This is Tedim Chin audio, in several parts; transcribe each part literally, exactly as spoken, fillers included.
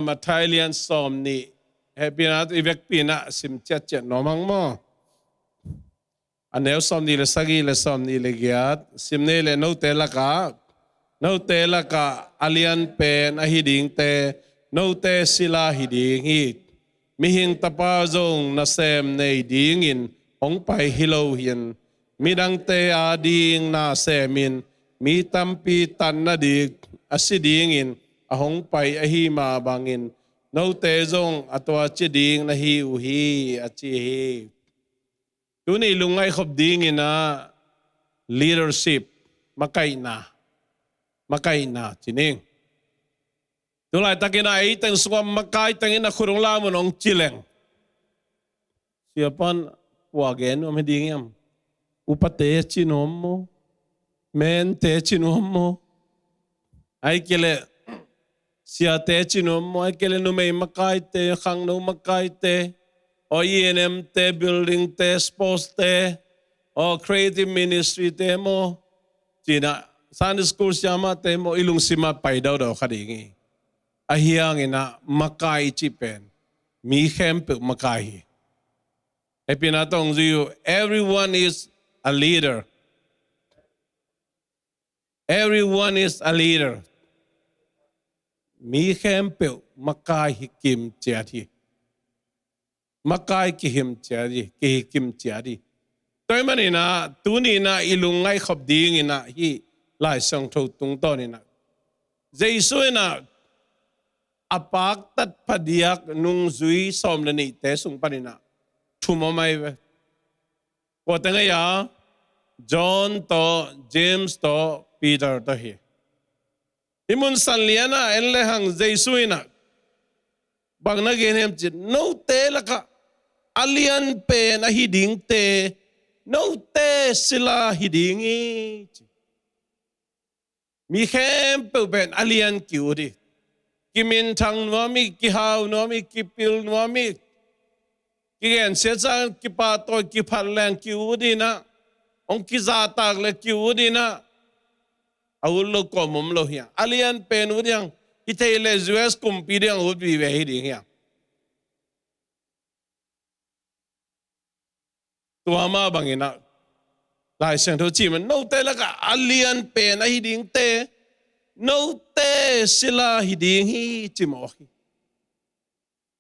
Matthai lian sawm nih, hehpihna tawh i vekpi-in ah sim ciatciat nuam hang maw. A neu sawm nih le sagih le sawm nih le giat sim ni leh, note lakah, note lakah a lianpen ahi dingte, note sila hi ding hi. Mihing Tapa zong nasem nei dingin hong pai hi lo hi-in, midangte ading na semin mi tampi tat nading a si dingin a hong pai ahi mah bangin, note zong a tua ci ding na hi uh hi, a ci hi. Tuni lungngaih khop dingin ah leadership, makaihna, makaihna ci ning. Tulaitakin ah ei teng sungah makai tengin a khut hong lam un hong ci leng, siapa in kua gen nuam hi ding hiam? Upate ci nuam maw? Mente ci nuam maw? Ahih kei leh siate ci nuam maw? Ahih kei leh numei makaite, khangno makaite, aw E and M te, building te, sports te, aw creative ministry te maw? Ci-in ah Sunday school siamahte maw, i lungsim ah pai daudau kha ding hi. Ahi hangin ah makai i cih pen mi khempeuh makai hi. Hehpihna tawh hong zui uh, everyone is a leader. Everyone is a leader. Mi khempeuh makai hi kim ciat hi. Makai kihim ciat hi, kihi kim ciat hi. Tua ahih manin ah tuni-in ah i lungngaih khop dingin ah hih Lai Siangtho tungtawnin ah, Jesu in ah a paktat phadiak nungzui sawm le nihte sung panin ah thum om ahi ve. Kuate ngei a? John tawh, James tawh, Peter tawh hi. Hih mun sanlian ah en lehang Jesu in ah bang na gen hiam cih leh, note lakah a lianpen ahi dingte, note sila hi ding hi, ci. Mi khempeuh pen a lian ki-ut hi. Kiminthang nuam hi, kihau nuam hi, kipil nuam hi. Kigensiatsak, kipahtawi, kiphatleng ki-ut in ah, hong kizahtak leh ki-ut in ah, a ut lo kawm om lo hi hang. A lianpen ut hi hang. Hi thei leh U S kumpi ding a ut vive hi ding hi hang. Tua mah bangin ah Lai Siangtho cih mah, note lakah a lianpen ahi dingte, note sila hi ding hi, ci mawk hi.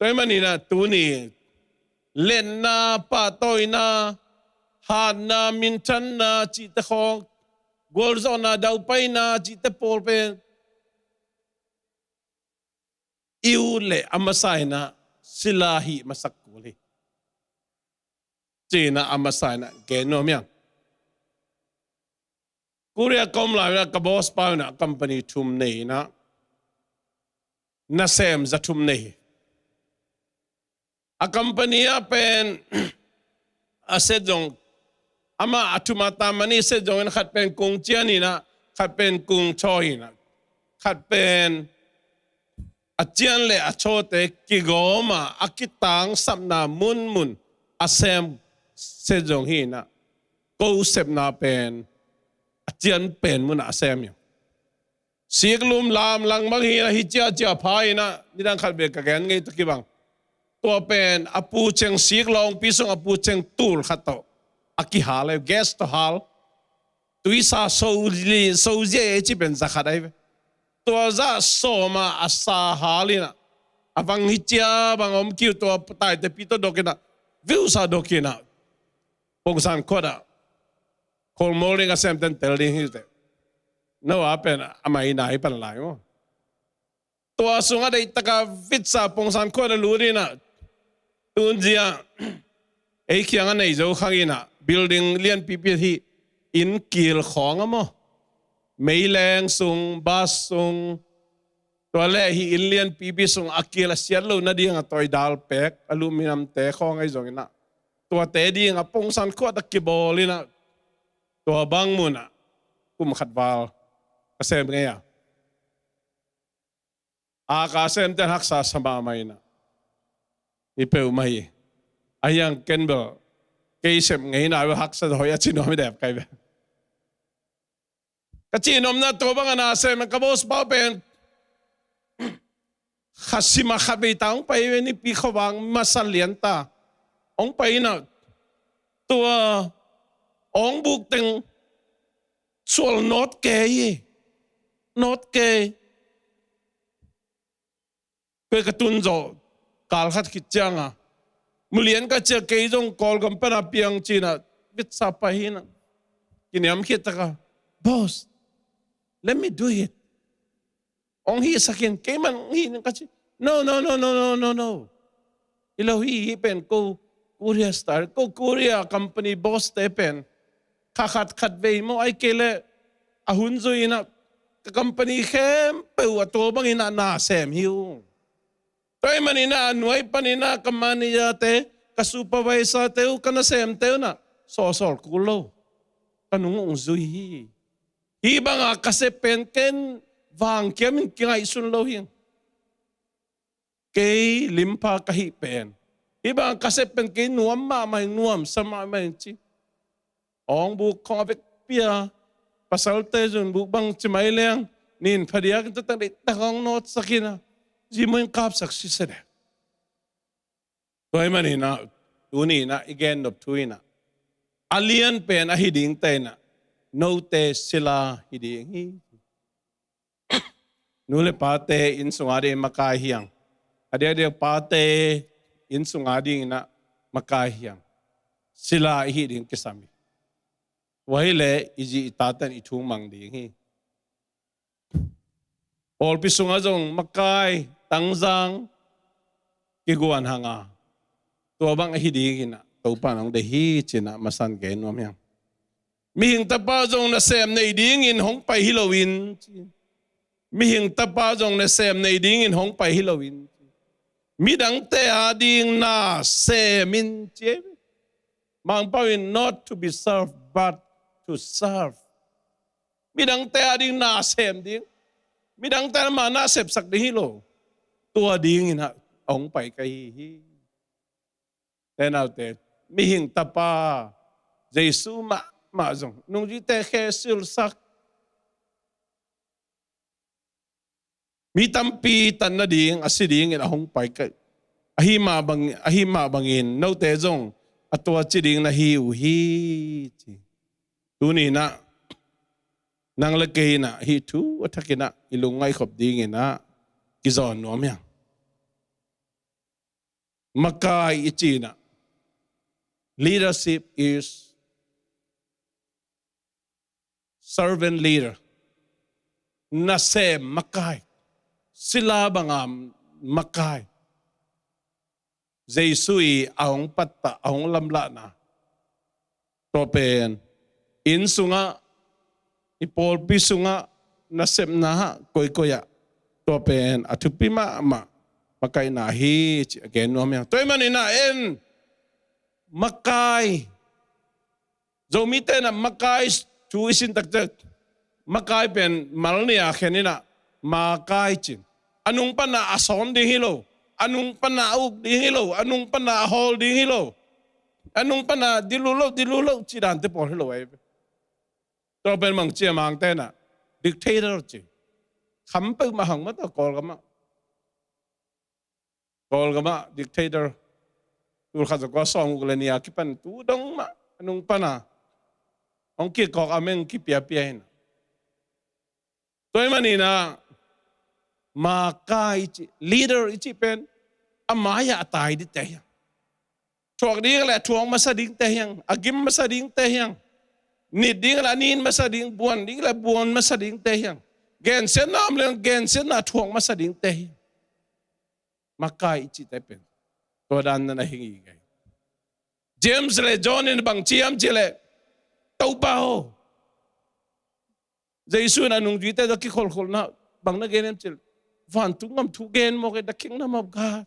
Tua ahih manin ah tuni letna, pahtawina, hatna, minthanna cihte khawng, gualzawhna, daupaina cihte pawl pen i ut leh a masa in ah sila hih masak kul hi, ci-in ah a masa in ah gen nuam hi hang. Korea ka om lai-in ah ka boss pa in ah company thum nei in ah, nasem za thum nei hi. A company ah pen a set zong, amah a thum a tam a ni set zongin, khat pen kung cian in ah, khat pen kung thawi in ah, khat pen a cian le a thawte kigawm a, a kitangsapna munmun a sem set zong hi in ah, ko sepna pen a cian pen mun ah a sem hi. Siklum lamlang bang hi in ah, hi ciacia pha in ah, nidang khat bek ka gen ngei tawh kibang. Tua pen a puceng, sik lawngpi sung a puceng tul khat tawh a kihal ahi, gas tawh hal. Tuisa so li, so zia e ci pen za khat ahi ve. Tua zah sawm a a sa hal in ah, a vang hi cia bang om kiu, tua taite pi tawh dok in ah, viusa dok in ah, pongsan khuat ah kholmawl ding a semten tel ding hi teh. No a pen a mai na hi pan lai maw. Tua sungah deihtaka vitsa pongsan khuat a lut in ah, tunzia ei kiang a nei zo khang in ah, building lianpipi hi, inn kil khawng a maw, meileng sung, bus sung, tua le hi inn lianpipi sung a kil a siat lo nading a tawi dal pek, aluminiumte khawng ahi zongin ah, tuate ding a pongsan khuat a kibawl in ah, tua bang mun ah kum khat val ka sem ngei a. A ka semten haksa sa mahmah in ah, i peuhmah hi. A hiang ken bel kei sem ngei na bel haksa hoih a ci nuam hi dep kai bel. Ka cih nopna, tua bang a na sem ka boss pa pen Khat sima khat vei ta hong pai ve, nipi khuavak masa lian ta hong pai inah, tua awng buk teng sual nawt kei hi. Nawt kei. Kei ka tun zawh kal khat khit cianga mulian ka ciah, kei zong Kawlgam pana piang cinah vitsa pai hinah kiniam khit taka, "Boss, let me do it. Hong hihsak in, keiman hong hih in," ka ci. "No, no, no, no, no, no, no. Hi lo hi, hih pen ko Korea style, ko Korea company boss te pen kha khat khat vei maw, ai kei leh a hun zui inah ka company khempeuh a tua bang inah na sem hi uh. Tua ahih maninah a nuai paninah ka manager te, ka supervisor te uh, ka nasemte uh nah sawsawl kul lo. Ka nung hong zui hi. Hih banga ka sep pen ken vangkiam in kingaihsun lo hi. Kei limpha ka hih pen, hih banga ka sep pen kei nuam mahmah hi, nuamsa mahmah hi," ci. Awng buk khong a vekpi a pasalte zun buk bang ci mai leng, nin phadiakin tutak deihtak hong nawtsak inah zimu in kapsak sisede. Tua ahih maninah tuni inah i gen nop thu inah a lian pen ahi dingte inah note sila hi ding hi. Nu le pate inn sunga ding makai hiang. A diakdiak pate inn sunga ding inah makai hiang. Sila i hih ding kisam hi. Tua hileh i zi i taten i thu mang ding hi. Pawlpi sungah zong makai tangzang kiguan hanga tua bang ahi ding inah Topa in hong deih hi cinah masan gen nuam hiang. Mihing Tapa zong nasem nei dingin hong pai hi loin ci. Mihing Tapa zong nasem nei dingin hong pai hi loin ci. Midangte ading nasem in ci. Mangpau in not to be served but to serve. Midangte ading nasem ding. Midangte ading ma nasepsak ding hi lo. Tua dingin a hong pai ka hi hi. Te naute, mihing Tapa Jesu mahmah zong nungzuite khe silsak, mi tampi tan nading a si dingin a hong pai ka hi. Ahi mah bang, ahi mah bangin note zong a tua ci ding na hi uh hi ci. Tuni inah nang le kei inah hih thu a thak inah i lungngaih khop ding inah kizawn nuam hiang. Makai i ci inah, leadership is servant leader. Nasem makai, sila banga makai. Jesu i a hong pattah, a hong lamlahna, tua pen inn sungah, i pawlpi sungah, nasepna ah, koikoi ah, tua pen a thupi mahmah makaihna hi ci a gen nuam hiang. Tua ahih manin ah en, makai, Zomite inah makai thu i sin taktak, makai pen mal nih a khen inah makai cin. A nung panah a sawn ding hi lo, a nung panah a uk ding hi lo, a nung panah a hawl ding hi lo, a nung panah dilu lo, dilu lo ci dante pawl hi lo ahi. Tua pen mang cia mangte inah dictator ci. Kham peuhmah hang mah tawh Kawlgam ah, Kawlgam ah dictator, tul khat za kua sawm uk le nih a kipan tu dong mah a nung panah hong kikawk a meng kipiapia hi inah. Tua ahih manin ah makai i ci, leader i ci pen a mai-ah a tai dingte hiang. Thuak ding le a thuak masa dingte hiang, a gim masa dingte hiang. Nit ding le a nit masa ding, buan ding le a buan masa dingte hiang. Gensiatna om le gensiatna a thuak masa dingte hiang. Makai i cihte pen tua dan na na hi ngei. James le John in bang ci hiam cih leh, Topa aw, Jesu in a nungzuite tawh kikholhkholhna bang na gen hiam cih leh, vantung gam thu gen mawk e, the kingdom of God.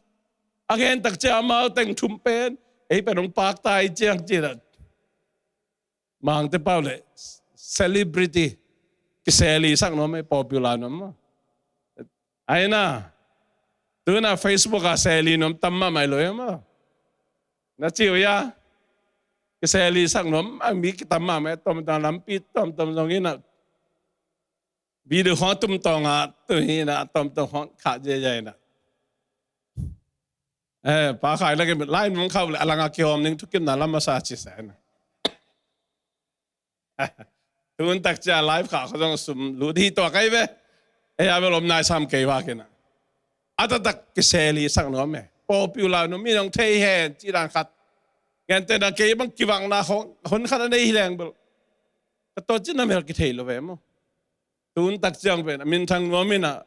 A gen tak ciang amau teng thum pen ei pen hong pakta hi ciang ci inah. Mangte pau le celebrity kiseli sak nuam e, popular nuam maw. Ahi inah, tu inah Facebook ah seli nuam tam mahmah hi lo e maw. Na ci uh hia? Kiseli sak nuam a mi kitam mahmah e, tomtom lampi tomtom zong inah. Video khong tumtawng ah tu hi inah, tomtom khong khah ziahziah inah. Eh, pa khai lak in line mong khau le a langa kihawm ning thukimna lam a sa ci sa na. Tun tak cia live kha kho zong sum lut hi tua kai ve. Eh, a bel om nai sam kei va kina. A taktak kiseli sak nuam e. Pawlpi uh lai nuam mi nong thei hen ci dan khat. Ngente na kei bang kivakna hong, hon khat a nei hi leng bel. Ka tawh cin a mel kithei lo ve maw. Tun tak ciang pen a minthang nuam in a,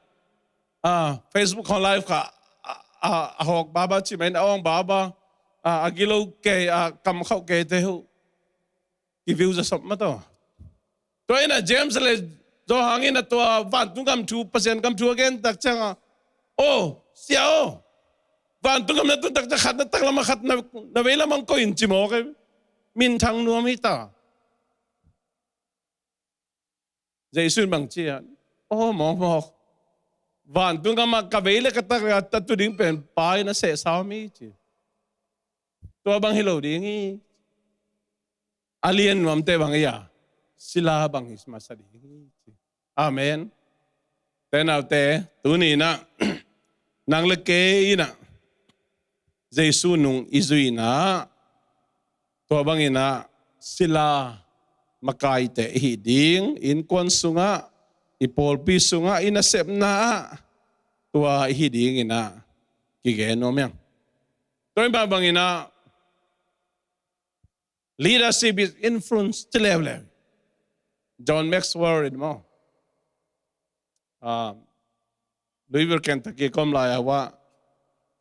a, Facebook khong live kha, a, a, a hawk baba ci mai in a awng baba, a, a gilo kei, a, kam khauh kei te hu. Ki view za sop ma tawh. Tua in a James le Johan in a tua vantung gam thu, Pasian gam thu a gen tak ciang a, "O, sia o, vantung gam na tun tak ciang khat na taklam a khat na, na veilam ang ko in ci mawk e." Minthang nuam hi ta. Jesu in bang ci a, "O, mawkmawk. Vantung gam a ka vei le ka tak a tatu ding pen Pa in a sehsa om hi," ci. Tua bang hi lo ding hi. A lian nuamte bang hi a, sila bang hi masa ding hi, ci. Amen. Te naute, tuni in a, nang le kei in a, Jesu nung i zui in a, tua bang in a, sila makaite i hi ding, innkuan sungah, i pawlpi sungah, i nasepna ah, tua i hi ding in a, kigen nuam hiang. Tua in bang bang in a, leadership is influence ci leuleu. John Maxwell in maw. Ah, Louisville, Kentucky, kom lai a hua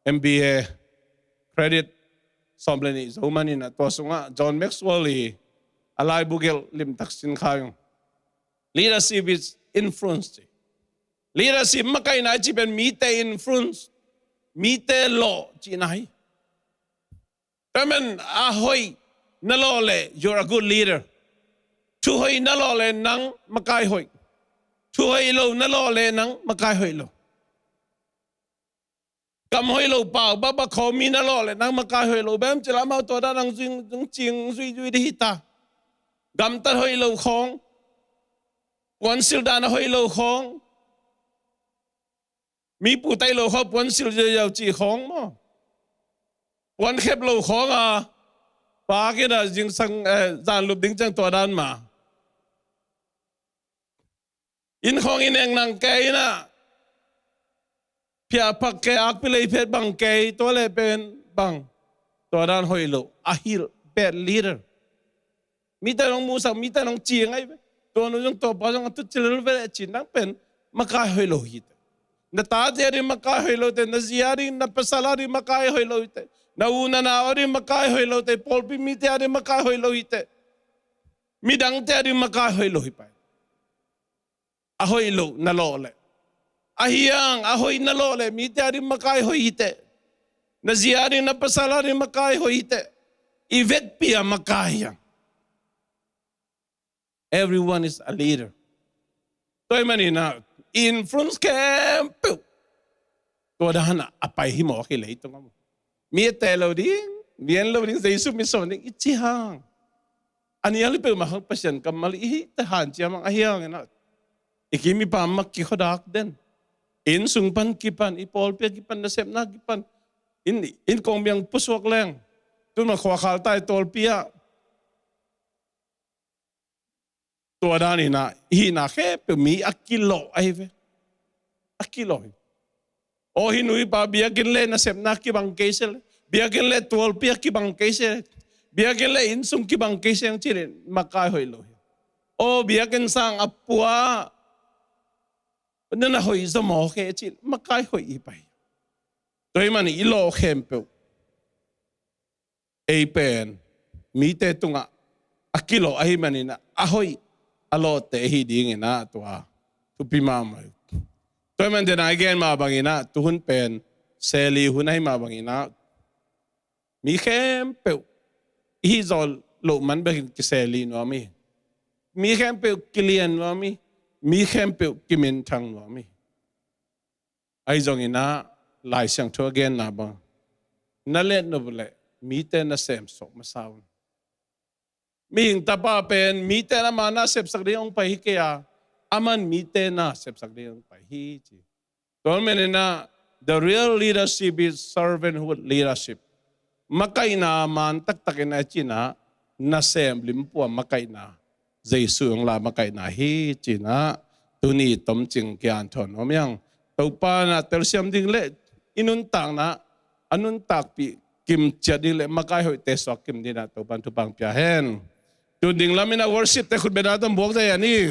M B A credit sawm le nih zo man in a tua sungah John Maxwell i a laibu gelh limtak sin kha ung. Leadership is influence ci. Leadership makaihna i ci pen mite influence, mite lawh cihna hi. Tua man a hoih na lawh leh, you're a good leader. Thu hoih na lawh leh nang makai hoih. Thu hoih lo na lawh leh nang makai hoih lo. Kam hoih lo pau, baba khaw mi na lawh leh nang makai hoih lo. Bem cila mau tua dan nang zing, zing cing, zui, zui di hita. Gamtat hoih lo khawng. Puansil dan a hoih lo khawng. Mi putai lo khawng, puansil ziau ziau ci khawng maw. Puan khep lo khawng a. Pa kina zingsang, eh, zan lup ding ciang tua dan ma. Inn khawng i nek nang kei in a. Phiahphak kei, akpi lei phet bang kei, tua le pen bang. Tua dan hoih lo, a hilh, bad leader. Mite nong musak, mite nong ci ngai ve. Tua nu zong tua pa zong a tut cilel ve le ci nang pen, makai hoih lo hi te. Na tate a ding makai hoih lo te, na zi a ding, na pasal a ding makai hoih lo hi te. Na u na nau a ding makai hoih lo te, pawlpi mite a ding makai hoih lo hi te. Midangte a ding makai hoih lo hi pai. A hoih lo na lawh leh. Ahi hang, a hoih na lawh leh, mite a ding makai hoih hi te. Na zi a ding, na pasal a ding makai hoih hi te. I vekpi a makai hiang. Everyone is a leader. Tua ahih manin a, influence khempeuh. Tua dan a, a pai hi mawk hi leitung a maw. Mi a teh lo ding, lian lo ding, Jesu mi sawn ding, i ci hang. A nial i peuhmah hang Pasian kammal i hih teh hanciam hang ahi hangin a. I kim i pam mah kikhodak den. Inn sung pan kipan, i pawlpi ah kipan, nasepna kipan. Inn, inn kongbiang pusuak leng. Tun mah khuakhal tai tawlpi ah. Tua dan in a, i hihna khempeuh mi a kilawh ahi ve. A kilawh hi. Aw, hih nu hih pa biakinn le nasepna kibang kei se le. Biakinn le tualpi a kibang kei se. Biakinn le innsung kibang kei se ang ci le makai hoih lo hi. Aw, biakinn sang a pua na na hoih zaw maw khe ci le makai hoih hi pai. Tua ahih manin i lawh khempeuh ei pen mite tungah a kilawh ahih manin a hoih a lawhte ahi dingin a tua thupi mahmah hi. Tua ahih manin a i gen mah bangin a tuhun pen seli hun ahih mah bangin a mi khempeuh i hih zawh loh man bekin kiseli nuam hi. Mi khempeuh kilian nuam hi. Mi khempeuh kiminthang nuam hi. Ahi zongin a Lai Siangtho a genna bang na let nop leh mite na semsawh masa un. Mihing tapa pen mite na ama na sepsak ding hong pai hi kei a, aman mite na sepsak ding hong pai hi ci. Tua manin a The real leadership is servanthood leadership. Makaihna man taktakin a cinah nasem limpuam makaihna, Jesu hong la makaihna hi cinah tuni tomcing kianthawn om hiang. Topa na telsiam ding le i nuntakna a nuntakpih kim ciat ding le makai hoihte suak kim dinah Topan thupang pia hen. Tun ding lamin a worship te khutbetna tom buak dai a ni.